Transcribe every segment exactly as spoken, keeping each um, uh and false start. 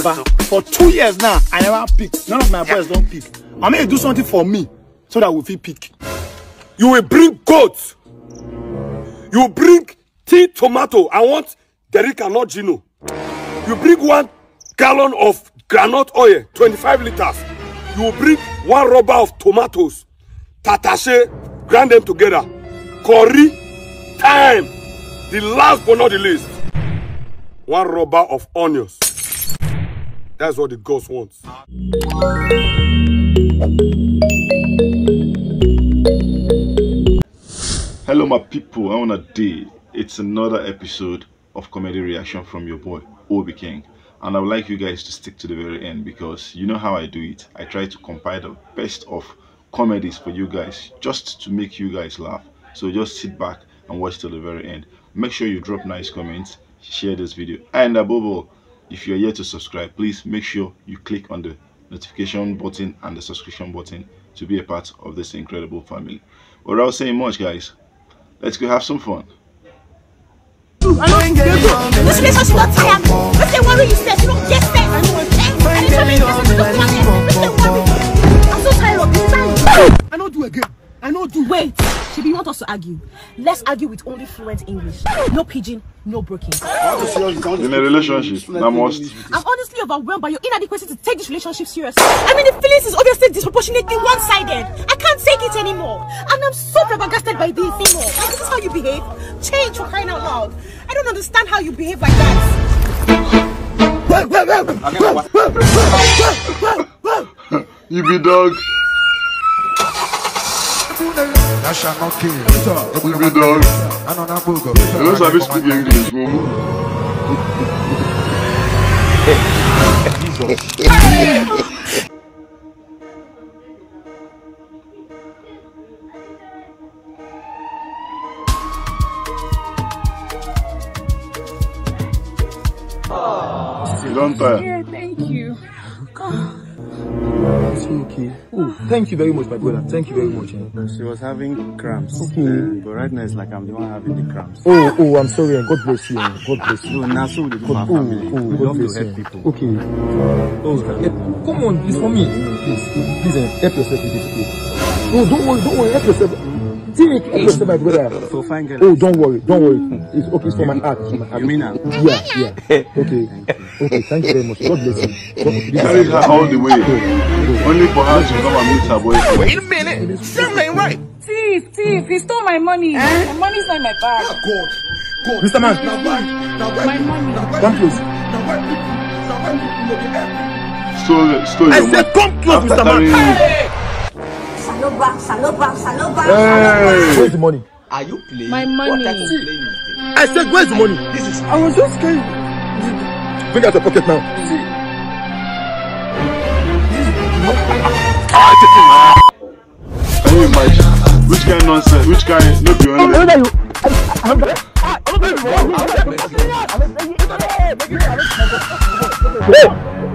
Baba, for two years now, I never pick. None of my boys don't pick. I mean, do something for me so that we fit pick. You will bring goat. You will bring tea tomato. I want Derrick and not Gino. You bring one gallon of groundnut oil, twenty-five liters. You will bring one rubber of tomatoes, tatashe, grind them together. Curry, thyme. The last but not the least, one rubber of onions. That's what the gods want. Hello, my people. I wanna day. It's another episode of comedy reaction from your boy Obi King, and I would like you guys to stick to the very end because you know how I do it. I try to compile the best of comedies for you guys just to make you guys laugh. So just sit back and watch till the very end. Make sure you drop nice comments, share this video, and above all, if you're yet to subscribe, please make sure you click on the notification button and the subscription button to be a part of this incredible family. Without saying much, guys, let's go have some fun. I don't get you. This relationship not tired. Let's say worry you said you don't get sense. Eh? And you tell me this is not tired. Let's say worry. I'm so tired of this time. I don't do again. I don't do. Wait, Shebi, you want us to argue? Let's argue with only fluent English. No pidgin, no broken. In a relationship, that must. I'm honestly overwhelmed by your inadequacy to take this relationship seriously. I mean, the feelings is obviously disproportionately one-sided. I can't take it anymore. And I'm so flabbergasted by this. Like, this is how you behave? Change, for crying out loud. I don't understand how you behave like that. You be dog. That shall not kill. You be dog. You don't sabi speak English, mumu. Jesus. You don tire? Yeah, thank you. It's okay. Oh, thank you very much, my brother. Thank you very much. Eh. She was having cramps. Okay. Uh, but right now, it's like I'm the one having the cramps. Oh, oh, I'm sorry. Eh. God bless you. Eh. God bless you. No, now so we do for our family. Oh, we love to help people. Okay. Oh, eh, come on, it's for me. Please, please, eh, help yourself with this, please. No, don't worry, don't worry, help yourself. See, help yourself, my brother. So fine girl. Oh, don't worry, don't worry. It's okay, it's for my heart. It's for my heart. You mean now? Yeah, yeah. Okay. Okay, thank you very much. God bless you. Carry her all the way. Only for her to come and meet her boyfriend. Wait a minute. Something ain't right. Thief, thief, he stole my money. Eh? My money's not in my bag. Ah, God. God. Mister Man. Now why? Now why? My money. Come close. Now why people? Now why people no dey help? Stole, stole I your said money. Come close, after Mister Man. Hey! Saloba, Saloba, Saloba, hey! Saloba. Where's the money? Are you playing? My money. What type of playing is this? I said, where's the money? This is. I was just carrying. Bring out your pocket now. See. Can you imagine? Which kind of nonsense? Which kind? No be only. I know that you. I, I, I'm. Hey,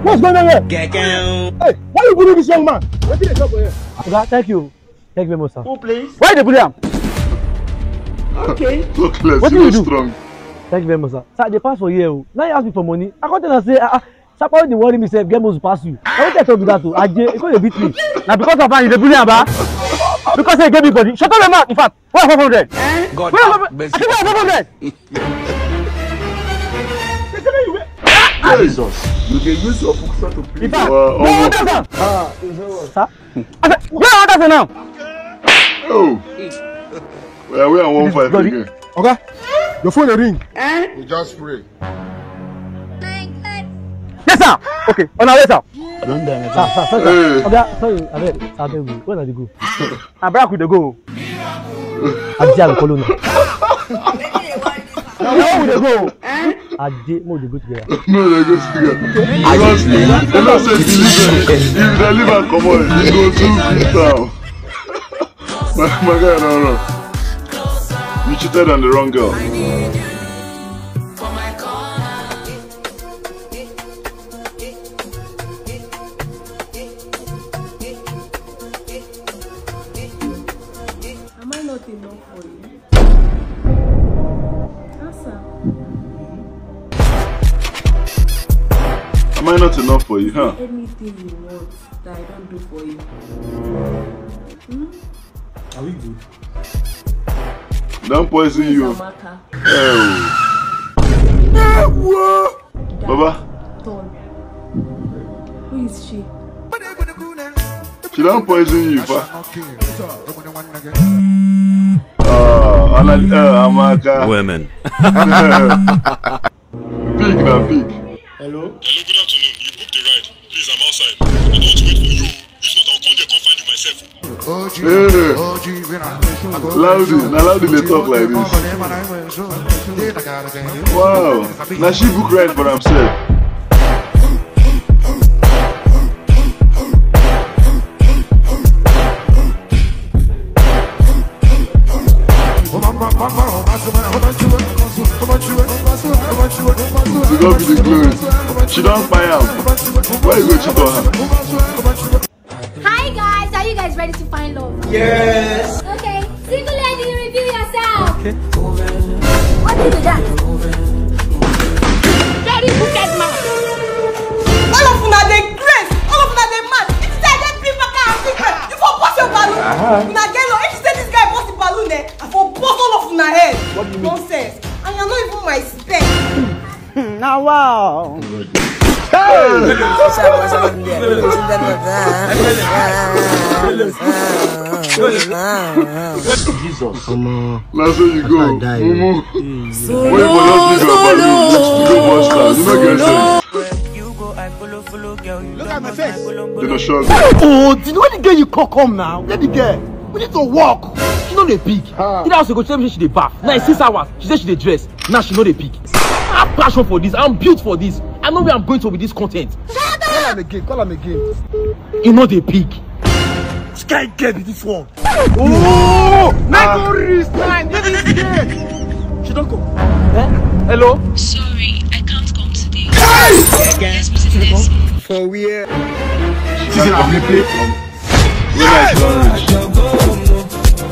what's going on here? Hey, why you bullying this young man? What did they talk for here? Oga, thank you. Thank you very much, sir. Who, please? Why they bully am? Okay. Look, let's What do you do? Strong. Thank you very much, sir. Sir, they pass for here. Oh. Now you ask me for money. I can't tell her say, ah, ah, Sapa, wey dey worry me sef get most pass you. Na wetin I talk be that o? Aje, e come dey beat me. Na because of am you dey bully am, ba? Because say e get big body. Shut up your mouth. In fact, where five hundred? God have mercy. I say where five hundred? Jesus, you dey use your function to play. In fact, Wow, where others are? Sir? I say, where others are now? Oh. Well, we are one five again. Oga, your phone dey ring. We just pray. Yes, sir. Okay, on our way, sir. I don't die, sir. Sir, sir, sorry, sir. Hey. Oga, sorry, abeg, sir, abeg, where na dey go? Na Barak we dey go. Aje, I go follow una. Na where we dey go? Aje, make we dey go together. No, they go together. Because you know say if you leave them, if they leave and comot, you go too quick down. My, my guy, no, no. You cheated on the wrong girl. Am I not enough for you? Answer. Am I Not enough for you, huh? Anything you want that I don't do for you. Are we good? Don't poison you. Amaka. Oh. Baba. Tall. Who is she? She don't poison you, pa. Uh, Amaka. Women. Big na big. Hello? Hello, good afternoon. You booked the ride. Please, I'm outside. I don't wait for you. If not, I'll come there, come find you myself. Hey. Loudly, na loudly dey talk like this. Wow, na she book ride for herself. To God be the glory. She don't buy am. Why you go cheat on her? Hi guys, are you guys ready to find love? Yes. Okay, single lady, reveal yourself. Okay. What is that? Very wicked man. All of una dey craze, all of una dey mad. If you say I dey bring back our secret, you for burst your balloon. Una get law. If you say this guy burst the balloon, eh, I for burst all of una head. Nonsense. And you're not even my spec. Now wow. Jesus. Omo. Na so you go. Mumu. When you for just leave your balloon, you go bust am. You no get sense. Look at my face. You no sure. Oh, the way the girl you call come now. Where the girl? We need to walk. She no dey pick. Either house go tell me she dey bath. Now it's six hours. She say she dey dress. Now she no dey pick. I have passion for this. I'm built for this. I know where I'm going to with this content. Call am again. Call am again. You no dey pick. Which kind girl be this one? Oh, my God, this time. Where this girl? She don't come. Eh? Hello? Sorry, I can't come today. Let's meet next month. For where? She's in our play.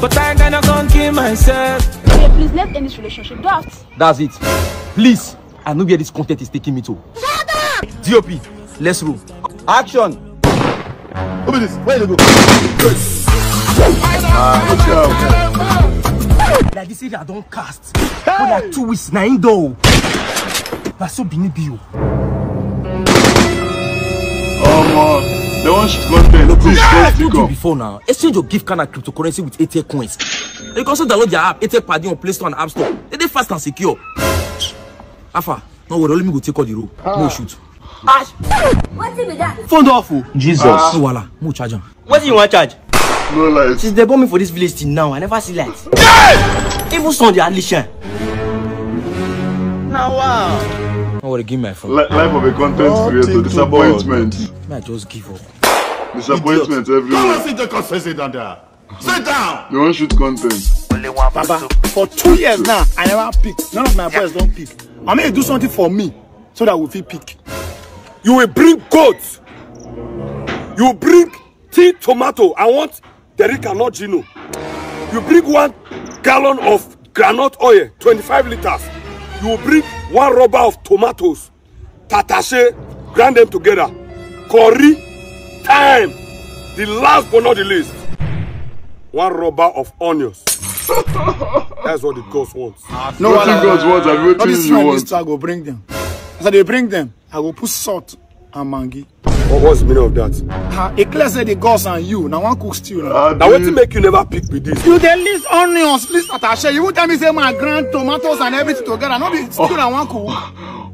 But I gonna come kill myself. Okay, please, let's end this relationship. Don't have to. That's it. Please, I know where this content is taking me to. D O P, let's roll. Action. Open this. Where you go? Ah, good job. Like this area I don't cast. For like two weeks now, indo. But so bini biyo. Omo, they want shoot content. Please, I let's told you become. Before now. Exchange your gift card and cryptocurrency with A T L coins. You can also download their app, A T L Padi on Play Store and App Store. They dey fast and secure. Alpha, no worry, only me go take all the role. No shoot. What is that? Phone don off o. Jesus. No wala, mo charge am. Wetin you wan charge? No light. Since they born me for this village till now, I never see light. Even sun dey hardly shine. Na wow. No worry, give me my phone. Li- life of a content creator, disappointment. May I just give up. Disappointment everywhere. Sit down there. Sit down. They want shoot content. Baba, for two years now, I never pick. None of my boys don't pick. I mean, do something for me so that we fit pick. You will bring goats. You will bring tin tomato. I want Derrick and not Gino. You bring one gallon of groundnut oil, twenty-five liters. You will bring one rubber of tomatoes, tatashe, grind them together. Curry, thyme. The last but not the least, one rubber of onions. That's what the gods want. No, what you guys want, I will All these you men want. This I go bring them. As I dey bring them, I go put salt and mangi. What, what's the meaning of that? Ah, e clear say the gods and you, now one cook stew now. Ah, Now, what this- to make you never pick with this? You dey list onions, list attache. You won't tell me say my grand tomatoes and everything together. No be stew na one cook.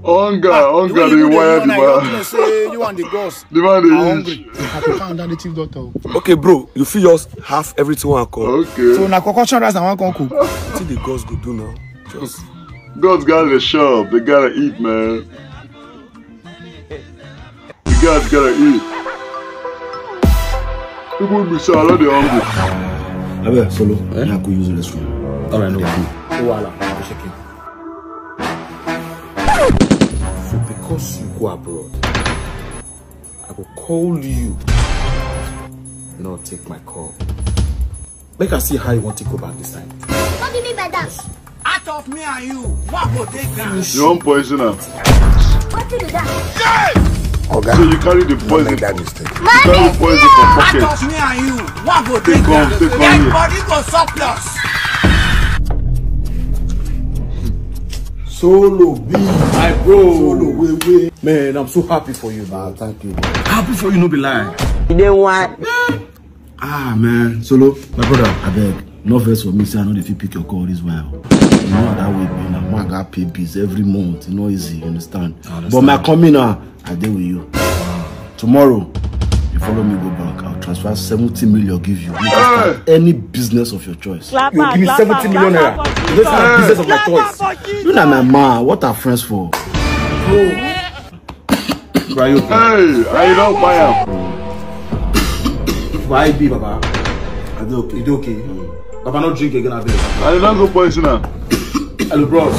Hunger, Ah, hunger, the way they you dey wire yarn, the I don't man. know say you and the gods The man are they hungry. eat. I go find that native doctor. Okay, bro, you feel just half everything I call. Okay. So na concussion rice na one come cook. What the gods go do now? Just God's got the shop. They gotta eat, man. The guys gotta eat. People be so I love the hungry. Abeg, follow. Eh? I go use the restroom. All right, no wahala. No wahala. I go check in. So because you go abroad, I go call you. No take my call. Make I see how you want to go back this time. What do you mean by that? Out of me and you, what go take ground? You won't poison her. What do you do that? Oga, so you carry the poison. Make that mistake. You carry poison for pocket. Out of me and you, one go take come, take come here. Body go surplus. Solo B. My bro. Solo way way. Man, I'm so happy for you, man. Ah, thank you, bro. Happy for you, no be lie. You dey want? Ah, man. Solo, my brother, I beg. No vex for me, say I no dey fit pick your call this while. You know how that way be now. Man, I got pay bills every month. You know, easy, you understand? I understand. But my coming now, I dey with you. Tomorrow, you follow me go bank. I'll transfer seventy million give you. You can start any business of your choice. You give me seventy million naira. You just start business of my choice. You na my man. What are friends for? Bro. Bro, are you okay? Hey, I don't buy am. Why be, Baba? I dey okay. You dey okay? Baba, no drink again, abeg. I don't go poison am. Hello, bro.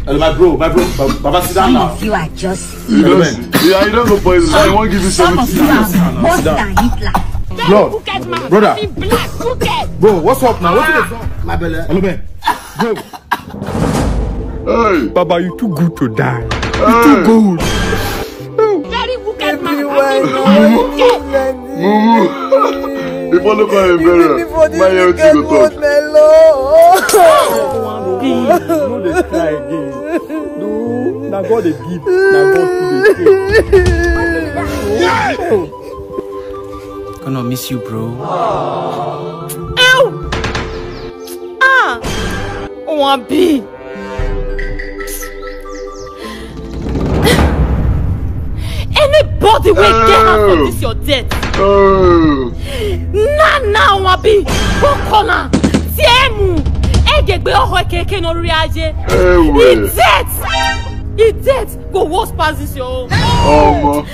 Hello, my bro, my bro. Ba- Baba, sit down now. You are just You don't see. Yeah, you don't go poison. I won't give you some of seventy. You are worse than Hitler. Blood. Crooked man. Brother. In black, crooked. Bro, what's up now? What is up? My belle. Hello, man. Bro. Hey. Baba, you too good to die. You too good. Very wicked man. Mumu. If I look at him very well, my health go talk. No dey cry again. No, na God dey give. Na God dey take. Gonna miss you, bro. Ew! Ah! One B. Anybody wey get hand for this your death. Na na, one B. Go call am. Tiemu. Egegbe oho ekeke no ri aje. He dead. He dead. Go worse pass this your own. Omo.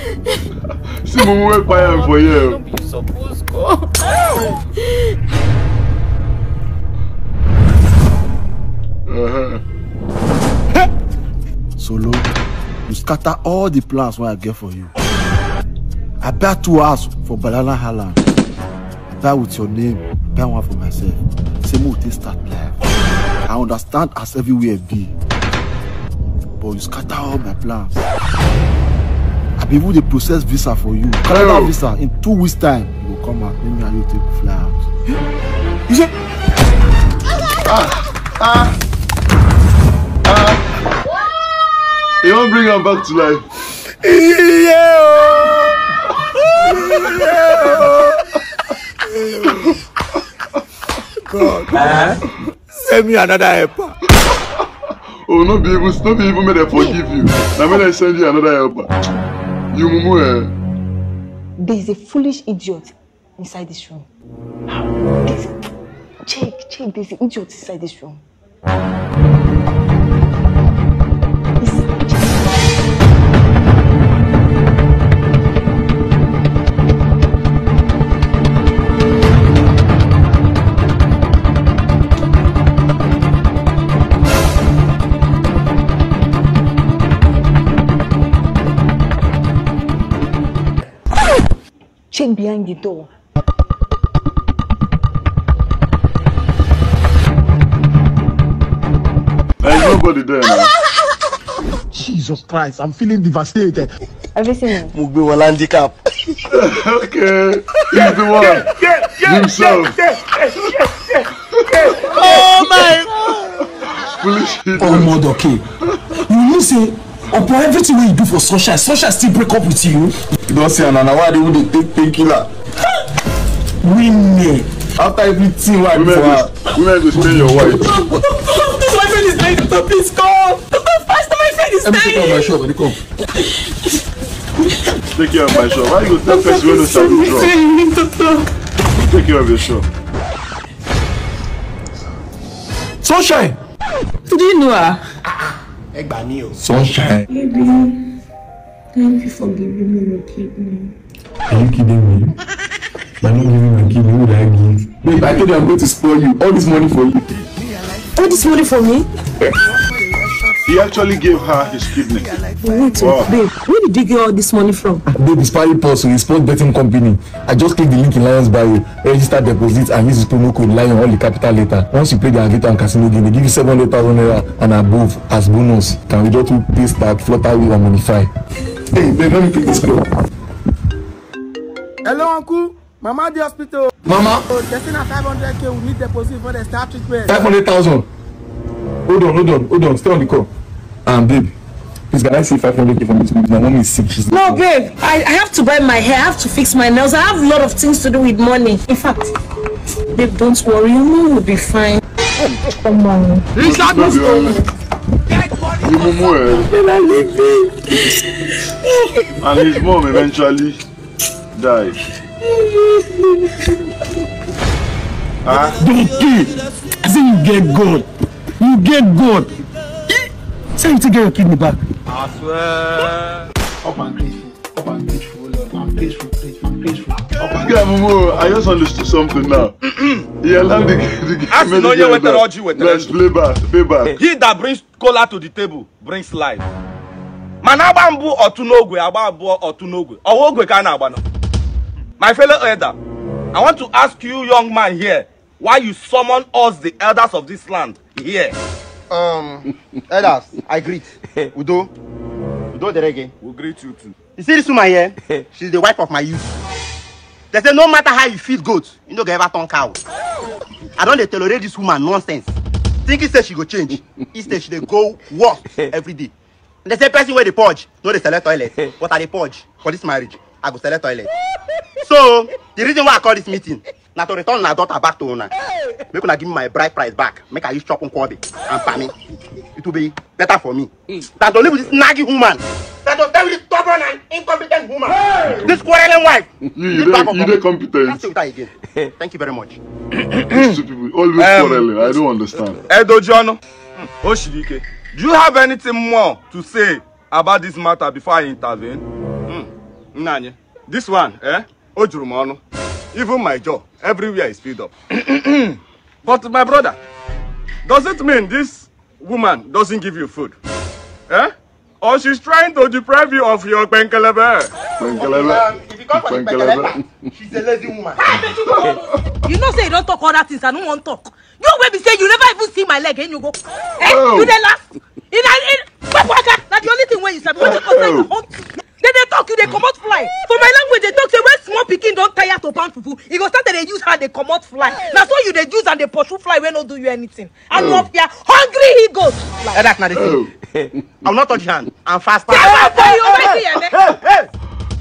See mumu wey buy am for here. No be you suppose go. Uh-huh. Solo, you scatter all the plans wey I get for you. I buy two house for Banana Island. I buy with your name, buy one for myself. Say make we take start life. I understand as everywhere be, but you scatter all my plans. I be even dey process visa for you. Canada visa, in two weeks time, you go come out. Make me and you take fly out. You say? Ah, ah, ah. You wan bring am back to life? Yeah. God. Send me another helper. Oh, no be even, no be even make dem forgive you. Na make dem send you another helper. You mumu, eh? There's a foolish idiot inside this room. There's, check, check, there's an idiot inside this room. Check behind the door. There's nobody there now. Jesus Christ, I'm feeling devastated. Everything. Mo gbé wọn handicap. Okay, he's the one. Himself. Oh my God. Foolish idiot. Oh, Modoke. You know say upon everything wey you do for Sunshine, Sunshine still break up with you. You don see am na, na why I dey even dey take painkiller. Women. After everything wey I do for her. Women go, women go spend your wife. This my friend is dying, doctor, please come. Doctor, faster, my friend is dying. Let me take care of my shop, let me come. Take care of my shop. Why you go tell person wey no sabi draw? Take care of your shop. Sunshine! Do you know her? Ẹ gbà mí o. Sunshine. Baby, thank you for giving me your kidney. Are you kidding me? By not giving my kidney, who would I give? Babe, I told you I'm going to spoil you. All this money for you. All this money for me? He actually gave her his kidney. Wait, wow. Babe, where did you get all this money from? Babe, it's Pari Pulse, a sports betting company. I just click the link in Lion's bio. Register deposit and use the promo code Lion, all the capital letter. Once you play the Avito and Casino game, they give you seven hundred thousand naira and above as bonus. Can withdraw through Paystack, Flutterwave, and Monify. Hey, babe, let me pick this call. Hello, uncle. Mama dey hospital. Mama, Oh, person na five hundred k we need deposit before they start treatment. Five hundred thousand. Hold on, hold on, hold on. Stay on the call. Um, babe, please, can I see five hundred k from this movie? My mommy is sick. She's No, babe, I, I have to buy my hair, I have to fix my nails, I have a lot of things to do with money. In fact, babe, don't worry, your mom will be fine. Come on. Richard must go. Mumu, eh? And his mom eventually died. Ah, Donkey! I say you get God. You get God. Eh? Say you take your kidney back. I swear. Up and grateful. Up and grateful, Lord. I'm grateful, grateful, grateful. Up and Yeah, Mumu, I just understood something now. Yeah, let the, the As you know, you were the Roger, you were the Let's play back, play back. He that brings cola to the table brings life. Mana agba mbụ otu n'ogwe, agba abụọ otu n'ogwe. Ọwa ogwe ka a na-agba nọ. My fellow elder, I want to ask you, young man here, why you summon us, the elders of this land, here? Um, elders, I greet. Udo. Udo Derege. We greet you too. You see this woman here? She's the wife of my youth. They say no matter how you feed goat, you no go ever turn cow. I don dey tolerate this woman nonsense. Thinking say she go change. Instead, she dey go worse every day. They say person wey dey purge no dey select toilet, but I dey purge for this marriage. I go select toilet. So the reason why I call this meeting na to return my daughter back to una. Make una give me my bride price back. Make I use chop nkwobi and pami. It will be better for me than to live with this naggy woman. Than to stay with this stubborn and incompetent woman. This quarreling wife. You, you, dey, you dey competent. Can't stay with her again. Thank you very much. These two people always quarreling. I don't understand. Edoji ọnụ. Oshirike. Do you have anything more to say about this matter before I intervene? Hmm. Nna anyị, this one, eh? O juru m ọnụ. Even my jaw, everywhere is filled up. But my brother, does it mean this woman doesn't give you food? Eh? Or she's trying to deprive you of your kpenkelebe? Kpenkelebe. If you come for the kpenkelebe, she's a lazy woman. You know say you don talk other things, I no wan talk. You wey be say you never even see my leg, and you go. Eh? You dey laugh? In a, in, na the only thing wey you sabi. Wetin concern your own? They dey talk, you dey comot fly. For my language, they talk say when small pikin don tire to pound fufu, e go start to dey use hand dey comot fly. Na so you dey use and dey pursue fly wey no do you anything. And you fear hungry he goat. Eh, that's not the thing. I will not touch hand. I'm fast. Tell her for you already, eh? Hey, hey, hey.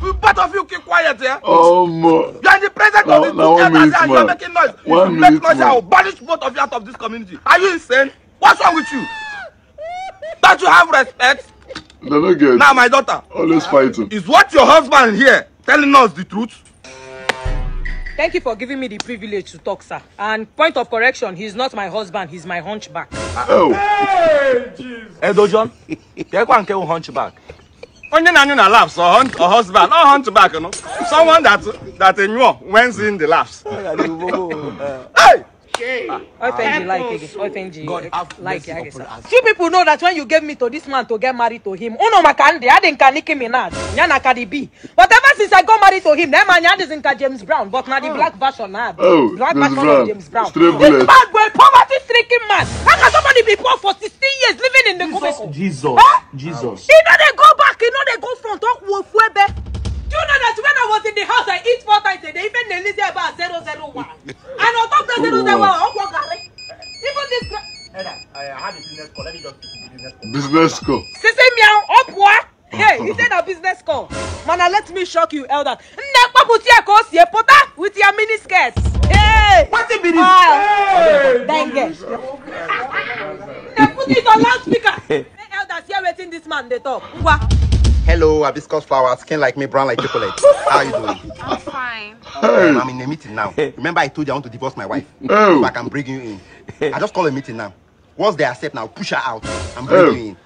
You, both of you keep quiet here. Oh, more. You are in the presence of the Now, two one elders minute, here. You are man. Making noise. If One you make minute, noise, I man. Will banish both of you out of this community. Are you insane? What's wrong with you? Don't you have respect? No, no, good. Now, my daughter, Always fighting. Is what your husband here telling us the truth? Thank you for giving me the privilege to talk, sir. And point of correction, he's not my husband, he's my hunchback. Oh. Edoji ọnụ. Kekwa nke wụ hunchback. Onye na-anyụ na laughs, or, hunt, or husband, or hunchback, no? Someone that that enyuo when seeing the laughs. Hey! Open the like again. Open the like again. Few people know that when you gave me to this man to get married to him, uno makande, I didn't can Nicki Minaj, yana Cardi B. But ever since I got married to him, that man had this in James Brown, but not the black version now. Oh, Black James version Brown. Of James Brown. Straight This bullet. bad boy, poverty stricken man. How can somebody be poor for sixteen years living in the Kubeko? Jesus. Huh? Jesus. He no dey go back, he no dey go front, talk wo fuebe. Do you know that when I was in the house, I eat four times a day, even Nelizia about zero zero one. And on top of that zero zero one, I walk garri. Even this. Gra- Elder, I had a business call. Let me just pick the business call. Business call. Sisi Miao, up what? Hey, he said a business call. Mana, let me shock you, elder. Nne kpọpụta ya ka o si epụta with your mini skirt. Hey! What be this? Denge. They put it on loudspeaker. Hey, elders, hear wetin this man dey talk. Ngwa. Hello, hibiscus flower, skin like me, brown like chocolate. How are you doing? I'm fine. Um, I'm in a meeting now. Remember, I told you I want to divorce my wife. Oh. So I can bring you in. I just call a meeting now. Once they accept now, push her out. I'm bringing you in.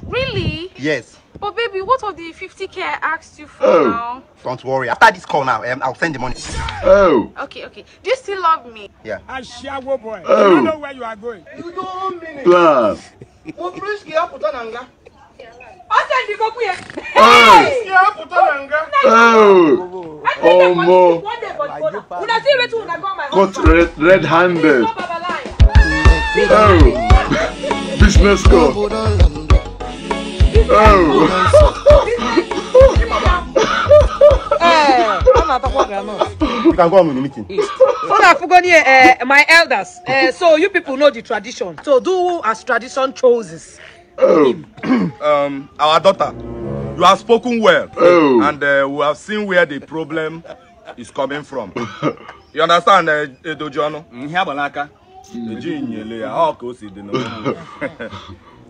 Really? Yes. But baby, what of the fifty K I asked you for Oh. Now? Don't worry. After this call now, um, I'll send the money. Oh. Okay, okay. Do you still love me? Yeah. Ashawo boy. Oh. You don't know where you are going. Plan. Bobrisky apụta na nga. Ọ sị ndị gokwu ya. Oh. Bobrisky apụta na nga. Oh. Oh, more. Una see wetin una come my Caught husband. Red, red-handed. Stop our line. Oh. Business call. Oh. can go on with the meeting. Una fugoni, eh, my elders. Eh, so you people know the tradition. So do as tradition chooses. Um, our daughter, you have spoken well, Oh. and uh, we have seen where the problem is coming from. You understand, uh, Edojono? Ihe agba n'aka. Eji nyele ya, how ka o si dị n'ụwa?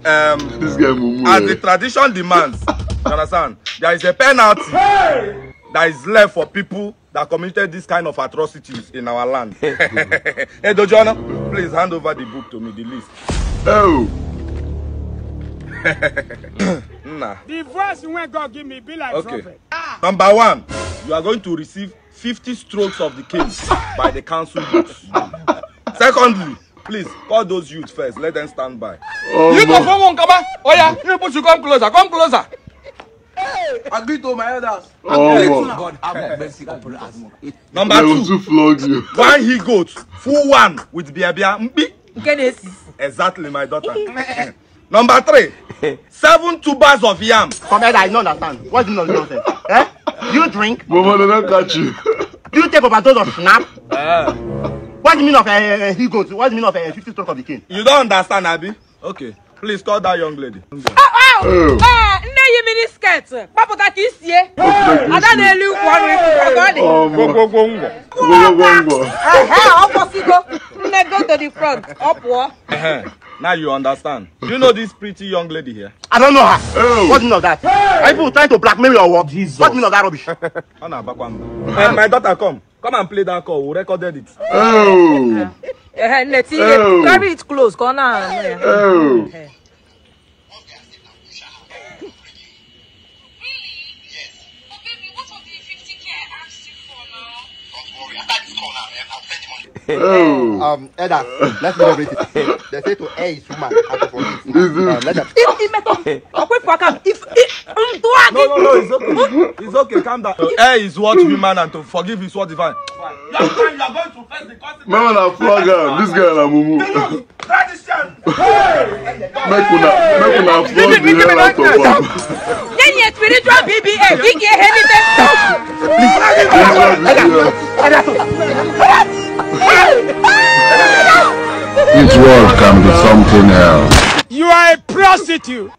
Um, This guy mumu. as the Eh. tradition demands, you understand, there is a penalty that is left for people that committed this kind of atrocities in our land. Edojono, please hand over the book to me, the list. Oh, Nah. The voice wey God give me be like Okay. prophet. Number one, you are going to receive fifty strokes of the cane by the council youths. Secondly, please call those youths first. Let them stand by. oh, You go man. come on, come on. Oh yeah, you put you come closer, come closer. Agree to my elders. Oh, man. God have mercy upon us. Number They will two, too flog you. one he goat, full one with biabia. Mkpi. Nke na-esi. Exactly, my daughter. Number three, seven tubers of yam. Come here, I don't understand. What's the meaning of nonsense? Eh? Do you drink? Mama, they don't catch you. Do you take overdose of snap? What's the meaning of uh, he goes? What's the meaning of uh, fifty stroke of the cane? You don't understand, Abi? Okay, please call that young lady. Oh, Ee, nne yi mini skirt kpọpụta ka i sie. Ada na-eli ukwu ọrụ ikwu ọgọ dị. oh, man. Gwogwogwongwo. Gwogwogwongwo. Ehe, ọ kwụsịgo. Nne go to the front, ọ pụọ. Ehe, now you understand. Do you know this pretty young lady here? I don't know her. Oh. What's the meaning of that? Are you people trying to blackmail me or what? What's the meaning of that rubbish? Ọ na-abakwa mba. Eh, my daughter, come. Come and play that call. We recorded it. Oh, Ehe, nne tinye Oh. carry it close ka ọ na-anụ ya. Oh. Ehe. Oh. Um, Elders, let's celebrate it. They say to err is human and to forgive is This is- human. Um, let them. If he make up, ọkwa ife aka m, if if ndụ a No, no, no, it's okay. It's okay, calm down. To err is what human and to forgive is what divine. You are, you are going to face the consequences. Mama, na flog am. This guy na mumu. Tradition. Make una, make una flog the hell out of am. Then your spiritual B B A, big head anything. This world can be something else. You are a prostitute.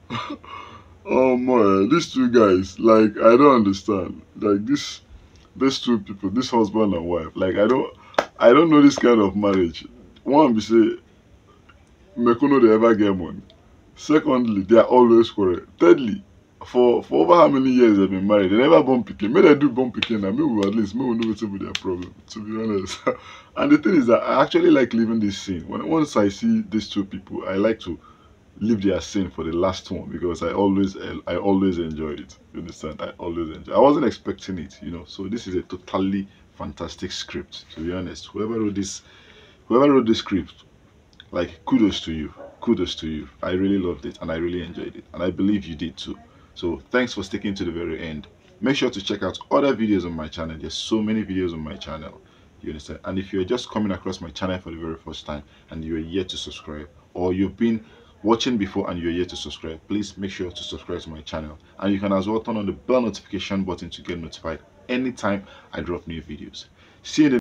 Oh man, these two guys, like, I don't understand. Like, this, these two people, this husband and wife, like, I don't, I don't know this kind of marriage. One be say, make una dey ever get money. Secondly, they are always quarrel. Thirdly, for for over how many years they've been married, they never born pikin. Make they do born pikin now. Make we at least make we know wetin be their problem. To be honest, and the thing is that I actually like leaving this scene. When once I see these two people, I like to leave their scene for the last one because I always I always enjoy it. You understand? I always enjoy. I wasn't expecting it, you know. So this is a totally fantastic script. To be honest, whoever wrote this, whoever wrote this script, like, kudos to you. Kudos to you. I really loved it and I really enjoyed it, and I believe you did too. So thanks for sticking to the very end. Make sure to check out other videos on my channel. There's so many videos on my channel. You understand? And if you're just coming across my channel for the very first time and you're yet to subscribe, or you've been watching before and you're yet to subscribe, please make sure to subscribe to my channel. And you can as well turn on the bell notification button to get notified anytime I drop new videos. See you in the